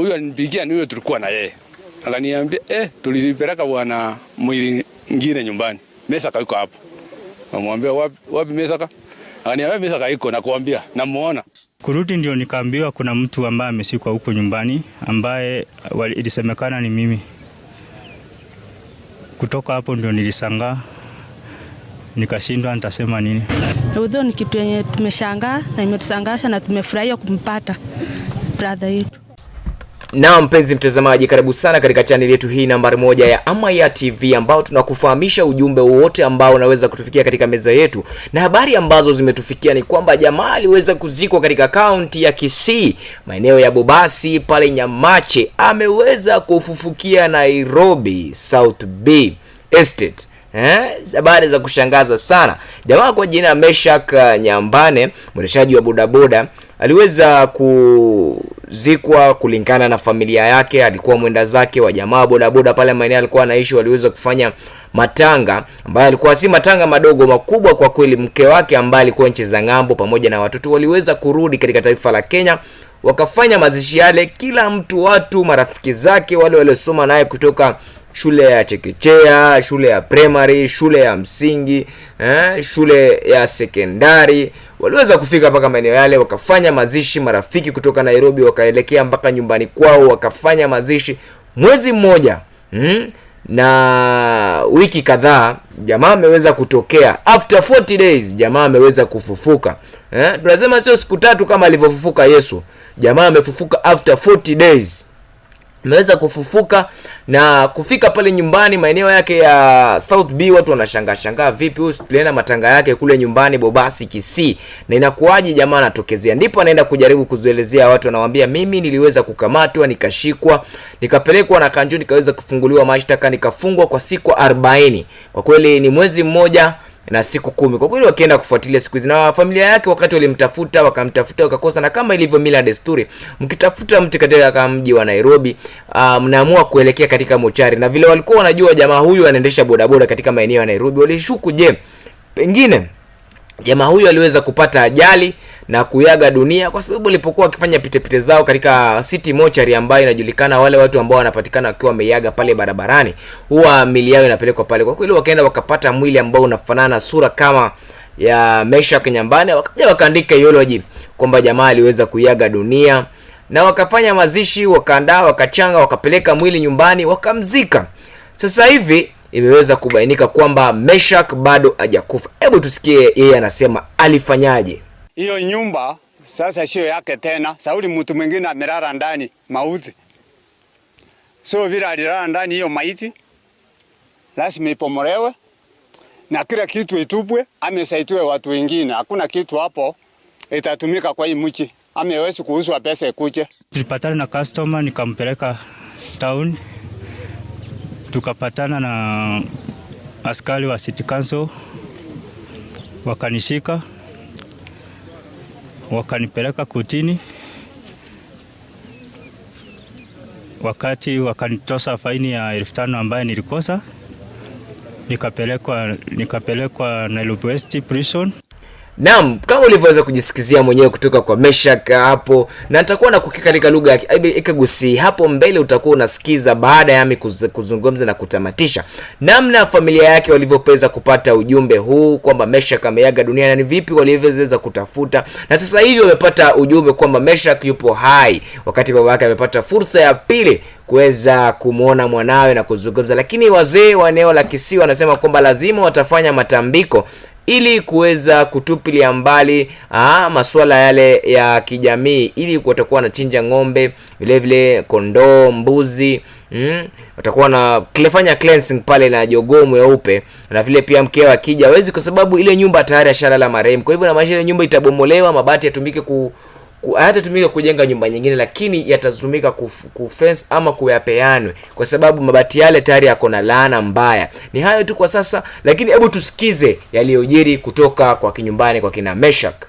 Huyu alinipigia ni huyo tulikuwa na yeye. Akaniambia tulipeleka bwana mwili mwingine nyumbani. Mesaka yuko hapo. Namwambia wapi, wapi Mesaka? Akaniambia Mesaka iko, nakuambia namuona. Kurudi ndio nikaambiwa kuna mtu ambaye ameshikwa huko nyumbani ambaye ilisemekana ni mimi. Kutoka hapo ndio nilishangaa, nikashindwa nitasema nini. Udho ni kitu yenye tumeshangaa na imetusangasha na tumefurahia kumpata brother yetu. Na mpenzi mtazamaji, karibu sana katika chaneli yetu hii nambari moja ya Amaya TV, ambao tunakufahamisha ujumbe wowote ambao unaweza kutufikia katika meza yetu. Na habari ambazo zimetufikia ni kwamba jamaa aliweza kuzikwa katika kaunti ya Kisii, maeneo ya Bobasi pale Nyamache, ameweza kufufukia Nairobi South B Estate. Habari za kushangaza sana. Jamaa kwa jina Meshak Nyambane, mwendeshaji wa bodaboda, aliweza kuzikwa kulingana na familia yake. Alikuwa mwenda zake wa jamaa bodaboda pale maeneo alikuwa anaishi, waliweza kufanya matanga ambayo alikuwa si matanga madogo, makubwa kwa kweli. Mke wake ambaye alikuwa nchi za ng'ambo pamoja na watoto waliweza kurudi katika taifa la Kenya, wakafanya mazishi yale, kila mtu, watu marafiki zake wale waliosoma naye kutoka shule ya chekechea, shule ya primary, shule ya msingi, shule ya sekondari, waliweza kufika mpaka maeneo yale wakafanya mazishi. Marafiki kutoka Nairobi wakaelekea mpaka nyumbani kwao wakafanya mazishi mwezi mmoja, na wiki kadhaa jamaa ameweza kutokea. After 40 days jamaa ameweza kufufuka. Tunasema sio siku tatu kama alivyofufuka Yesu. Jamaa amefufuka after 40 days, ameweza kufufuka na kufika pale nyumbani maeneo yake ya South B. Watu wanashangaa shangaa, vipi huyu, tulienda matanga yake kule nyumbani Bobasi Kisii, na inakuwaje jamaa anatokezea? Ndipo anaenda kujaribu kuzuelezea watu, anawaambia mimi niliweza kukamatwa, nikashikwa, nikapelekwa na kanjo, nikaweza kufunguliwa mashtaka, nikafungwa kwa siku 40. Kwa kweli ni mwezi mmoja na siku 10. Kwa kweli wakienda kufuatilia siku hizi, na familia yake wakati walimtafuta wakamtafuta wakakosa, na kama ilivyo mila na desturi, mkitafuta mtu katika mji wa Nairobi, mnaamua kuelekea katika mochari, na vile walikuwa wanajua jamaa huyu anaendesha bodaboda katika maeneo ya Nairobi, walishuku, je, pengine jamaa huyu aliweza kupata ajali na kuyaga dunia, kwa sababu walipokuwa wakifanya pitepite zao katika city mochari ambayo inajulikana, wale watu ambao wanapatikana wakiwa wameiaga pale barabarani, huwa mili yao inapelekwa pale. Kwa kweli wakaenda wakapata mwili ambao unafanana sura kama ya Meshak Nyambane, wakaja wakaandika eulogy kwamba jamaa aliweza kuiaga dunia, na wakafanya mazishi, wakaandaa, wakachanga, wakapeleka mwili nyumbani, wakamzika. Sasa hivi imeweza kubainika kwamba Meshak bado hajakufa. Hebu tusikie yeye anasema alifanyaje. Hiyo nyumba sasa sio yake tena. Sauli mtu mwingine amelala ndani mauti. So vile alilala ndani hiyo maiti lazima ipomolewe na kila kitu itupwe, amesaitiwe watu wengine. Hakuna kitu hapo itatumika kwa hii mchi. Amewezi kuuzwa pesa ikuje. Tulipatana na customer nikampeleka town, tukapatana na askari wa City Council wakanishika, wakanipeleka kotini. Wakati wakanitosa faini ya 5,000 ambayo nilikosa, nikapelekwa Nairobi West Prison. Naam, kama ulivyoweza kujisikizia mwenyewe kutoka kwa Meshak hapo, na nitakuwa nakuweka katika lugha ya Ekegusii hapo mbele, utakuwa unasikiza baada ya mimi kuzungumza na kutamatisha namna familia yake walivyoweza kupata ujumbe huu kwamba Meshak ameaga dunia na ni vipi walivyoweza kutafuta, na sasa hivi wamepata ujumbe kwamba Meshak yupo hai, wakati baba yake amepata fursa ya pili kuweza kumuona mwanawe na kuzungumza. Lakini wazee wa eneo la Kisii wanasema kwamba lazima watafanya matambiko ili kuweza kutupilia mbali masuala yale ya kijamii, ili watakuwa wanachinja ng'ombe, vile vile kondoo, mbuzi, watakuwa na fanya cleansing pale na jogoo mweupe, na vile pia mkeo akija hawezi, kwa sababu ile nyumba tayari ashalala marehemu. Kwa hivyo na maisha ile nyumba itabomolewa, mabati yatumike hayatatumika kujenga nyumba nyingine, lakini yatatumika kufence ama kuyapeanwe, kwa sababu mabati yale tayari yako na laana mbaya. Ni hayo tu kwa sasa, lakini hebu tusikize yaliyojiri kutoka kwa kinyumbani kwa kina Meshak.